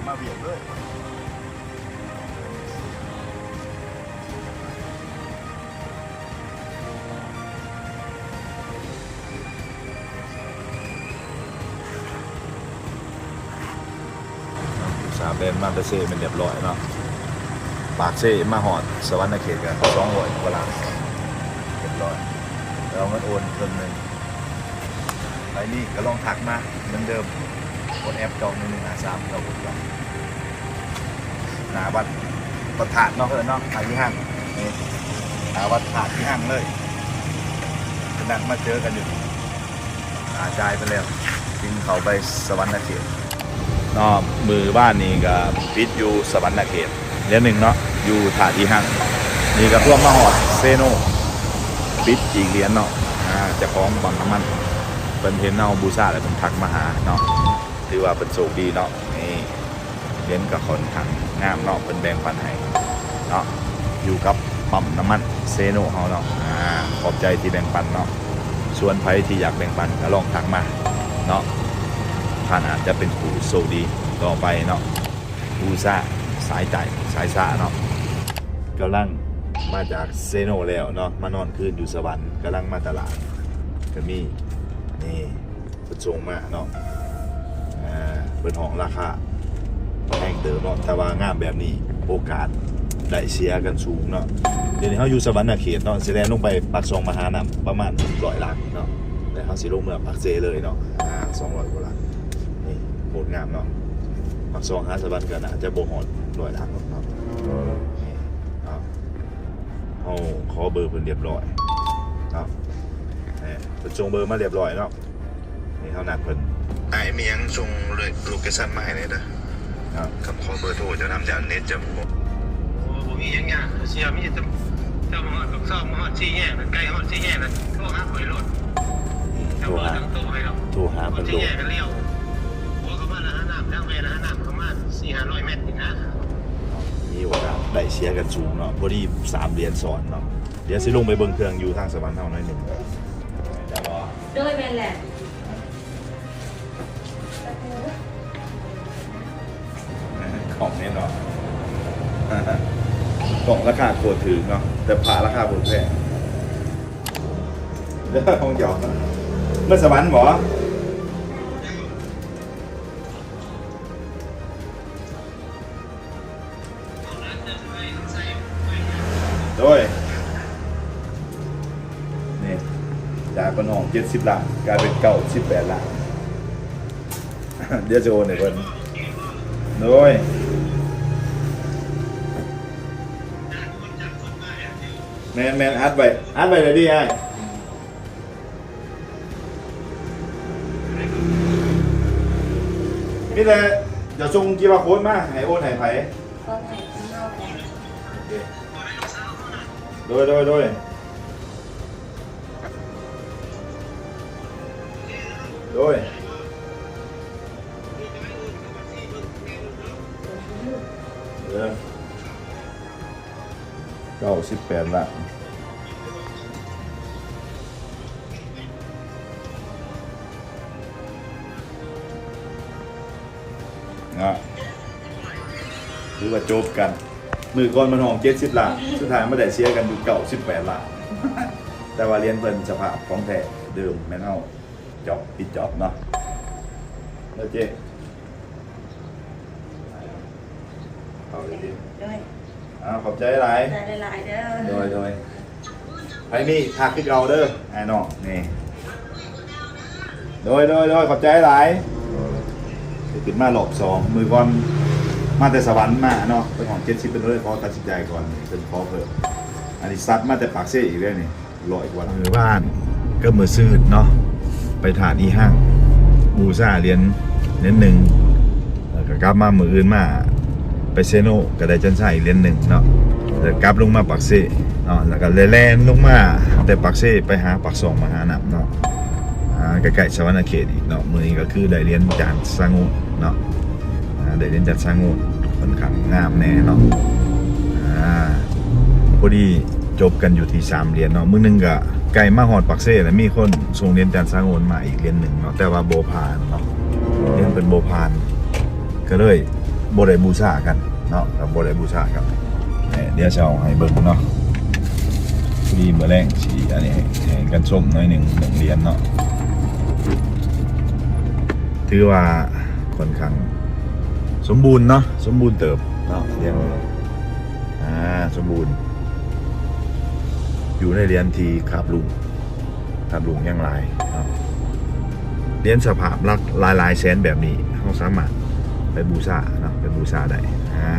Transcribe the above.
ມາວຽກເລີຍ. ອຸດສ່າແລ່ນມາແຕ່ເຊແມ່ນລຽບລ້ອຍເນາະ. ປາກເຊມາຮອດສະຫວັນນະເຂດກໍສອງຮ້ອຍກວ່າລ້ານ ລຽບລ້ອຍ. ແລ້ວເງິນໂອນເຄິ່ງໜຶ່ງ. ໃຜມີກໍລອງທັກມາເໝືອນເດີມ ກົດແອັບເກົ້າໜຶ່ງໜຶ່ງຫ້າສາມ ເກົ້າຫົກເກົ້າ ໜ້າວັດພະທາດເນາະ ເພິ່ນເນາະ ອາ ອີຮັ່ງ ນີ້ ໜ້າວັດພະທາດອີຮັ່ງເລີຍ. ເພິ່ນນັດມາເຈີກັນຢູ່ ອາ ຈ່າຍໄປແລ້ວ ຈຶ່ງເຂົ້າໄປສະຫວັນນະເຂດເນາະ. ມື້ວານນີ້ກໍປິດຢູ່ສະຫວັນນະເຂດຫຼຽນໜຶ່ງເນາະ ຢູ່ທາດອີຮັ່ງ. ນີ້ກໍພວມມາຮອດເຊໂນ ປິດອີກຫຼຽນເນາະ. ອາ ເຈົ້າຂອງປໍ້ານ້ຳມັນ ເພິ່ນເຫັນເຮົາບູຊາແລ້ວເພິ່ນທັກມາຫາເນາະ. ຖືວ່າເພິ່ນໂຊກດີເນາະ ນີ້ ຫຼຽນກໍຂ້ອນຂ້າງງາມເນາະ ເພິ່ນແບ່ງປັນໃຫ້ເນາະ ຢູ່ກັບປໍ້ານ້ຳມັນເຊໂນເຮົາເນາະ. ອາ ຂອບໃຈທີ່ແບ່ງປັນເນາະ. ສ່ວນໃຜທີ່ຢາກແບ່ງປັນກໍລອງທັກມາເນາະ ທ່ານອາດຈະເປັນຜູ້ໂຊກດີຕໍ່ໄປເນາະ. ບູຊາສາຍໃຕ້ສາຍຊ້າເນາະ. ກຳລັງມາຈາກເຊໂນແລ້ວເນາະ ມານອນຄືນຢູ່ສະຫວັນ ກຳລັງມາຕະຫຼາດ ກໍມີ ນີ້ ເພິ່ນສົ່ງມາເນາະ. ອາ ເພິ່ນຮ້ອງລາຄາແພງເຕີບເນາະ ແຕ່ວ່າງາມແບບນີ້ໂອກາດໄດ້ເສຍກັນສູງເນາະ. ດຽວນີ້ເຮົາຢູ່ສະຫວັນນະເຂດເນາະ ຊິແລ່ນລົງໄປປາກຊ່ອງມະຫານ້ຳປະມານຮ້ອຍຫຼັກເນາະ ແລ້ວເຮົາຊິລົງເມືອປາກເຊເລີຍເນາະ. ອາ ສອງຮ້ອຍກວ່າຫຼັກ ນີ້ໂຄດງາມເນາະ. ປາກຊ່ອງຫາສະຫວັນກໍໜ້າຈະບໍ່ຮອດຮ້ອຍຫຼັກເນາະ. ນີ້ເນາະ ເຮົາຂໍເບີເພິ່ນລຽບລ້ອຍເນາະ. ນີ້ ເພິ່ນສົ່ງເບີມາລຽບລ້ອຍເນາະ. ນີ້ເຮົານັດເພິ່ນ. ອ້າຍມີຫຍັງສົ່ງໂລເກຊັນມາໃຫ້ແດ່ເດີເນາະ. ຄຳຂໍເບີໂທເຈົ້ານຳ ຢ້ານເນັດຈະບໍ່ ໂອ້ ບໍ່ມີຫຍັງຍາກ ເຊື່ອມີແຕ່ເຈົ້າມາຮອດປາກຊ່ອງ ມາຮອດສີ່ແຍກ ໃກ້ຮອດສີ່ແຍກ ໂທຫາຂ້ອຍໂລດ. ໂທຫາ ໂທຫາເພິ່ນໂລດ. ສີ່ແຍກກໍລ້ຽວ ຫົວເຂົ້າມາລະຫານ້ຳ ທາງແວ່ລະຫານ້ຳເຂົ້າມາສີ່ຫ້າຮ້ອຍແມັດນີ້ນະ. ມີໂອກາດໄດ້ເສຍກັນສູງເນາະ ພໍດີສາມຫຼຽນຊ້ອນເນາະ. ດຽວຊິລົງໄປເບິ່ງເຄື່ອງຢູ່ທາງສະຫວັນເຮົາໜ້ອຍໜຶ່ງ. ໂດຍ ແມ່ນແຫຼະ ຂອງແນ່ນອນ ຂອງລາຄາໂຄດຖືກເນາະ ແຕ່ພະລາຄາໂຄດແພງ. ເດີ ຂອງເຈົ້າ ເມືອສະຫວັນບໍ? ໂດຍ ນີ້ ຈາກເພິ່ນຮ້ອງເຈັດສິບລ້ານ ກາຍເປັນເກົ້າສິບແປດລ້ານ. ດຽວຈະໂອນໃຫ້ເພິ່ນ. ໂດຍ ແມ່ນໆ ອັດໄວ້ ອັດໄວ້ເລີຍເດີອ້າຍ. ມີແຕ່ຈະສົ່ງຄິວອາໂຄດມາ ໃຫ້ໂອນໃຫ້ໃຜ? ໂອນໃຫ້ທາງເຮົາກໍໄດ້. ໂອເຄ ໂດຍ ໂດຍ ໂດຍ ໂດຍ ເອີ. ເກົ້າສິບແປດລ້ານເນາະ ຖືວ່າຈົບກັນ. ມື້ກ່ອນມັນຮ້ອງເຈັດສິບລ້ານ ສຸດທ້າຍມາໄດ້ເສຍກັນຢູ່ເກົ້າສິບແປດລ້ານ. ແຕ່ວ່າຫຼຽນເພິ່ນສະພາບຂອງແທ້ເດີມແມ່ນເຮົາຈອບ ປິດຈອບເນາະ ເດີເຈ້. ເອົາເລີຍຕິ. ໂດຍ ເອົາ ຂອບໃຈຫຼາຍ. ຂອບໃຈຫຼາຍໆເດີ. ໂດຍ ໂດຍ ໃຜມີທັກຄືເກົ່າເດີ ອ້າຍນ້ອງນີ້. ໂດຍ ໂດຍ ໂດຍ ຂອບໃຈຫຼາຍ. ຂຶ້ນມາຮອບສອງ ມື້ກ່ອນມາແຕ່ສະຫວັນມາເນາະ ເພິ່ນຫ້ອງເຈັດສິບ ເພິ່ນເລີຍຂໍຕັດສິນໃຈກ່ອນ ເພິ່ນຂໍເພີ່ມ. ອັນນີ້ຊັດມາແຕ່ປາກເຊອີກເດ້ນີ້. ຮ້ອຍກວ່າລ້ານ. ມື້ວານກັບມື້ຊືນເນາະ ໄປທາດອີຮັ່ງ ບູຊາຫຼຽນ ຫຼຽນໜຶ່ງ ແລ້ວກໍກັບມາມື້ອື່ນມາໄປເຊໂນ ກໍໄດ້ຈັນຊາອີກຫຼຽນໜຶ່ງເນາະ ແລ້ວກັບລົງມາປາກເຊເນາະ ແລ້ວກໍແລ່ນລົງມາແຕ່ປາກເຊໄປຫາປາກຊ່ອງມະຫານ້ຳເນາະ. ອ່າ ໃກ້ໆ ສະຫວັນນະເຂດອີກເນາະ. ມື້ນີ້ກໍຄືໄດ້ຫຼຽນຈານຊາງໂງນເນາະ. ອ່າ ໄດ້ຫຼຽນຈານຊາງໂງນ ຂ້ອນຂ້າງງາມແນ່ເນາະ. ອ່າ ພໍດີຈົບກັນຢູ່ທີ່ສາມຫຼຽນເນາະ. ມື້ໜຶ່ງກະໃກ້ມາຮອດປາກເຊແລ້ວ ມີຄົນສົ່ງຫຼຽນຈານຊາງໂງນມາອີກຫຼຽນໜຶ່ງເນາະ ແຕ່ວ່າບໍ່ຜ່ານເນາະ ຫຼຽນເພິ່ນບໍ່ຜ່ານ ກໍເລີຍ ບໍ່ໄດ້ບູຊາກັນເນາະ ກໍບໍ່ໄດ້ບູຊາກັນ. ເອີ ດຽວຊິເອົາໃຫ້ເບິ່ງເນາະ ພໍດີມື້ແລງຊິອັນນີ້ໃຫ້ ໃຫ້ກັນຊົມໜ້ອຍໜຶ່ງ ເລື່ອງຫຼຽນເນາະ. ຖືວ່າຂ້ອນຂ້າງສົມບູນເນາະ ສົມບູນເຕີບເນາະ ຫຼຽນ ອ່າ ສົມບູນ ຢູ່ໃນຫຼຽນທີ່ຄາບລຸງ ຄາບລຸງຍັງຫຼາຍເນາະ. ຫຼຽນສະພາບຫຼັກຫຼາຍໆແສນແບບນີ້ ເຮົາສາມາດໄປບູຊາເນາະ ໄປບູຊາໄດ້ ອ່າ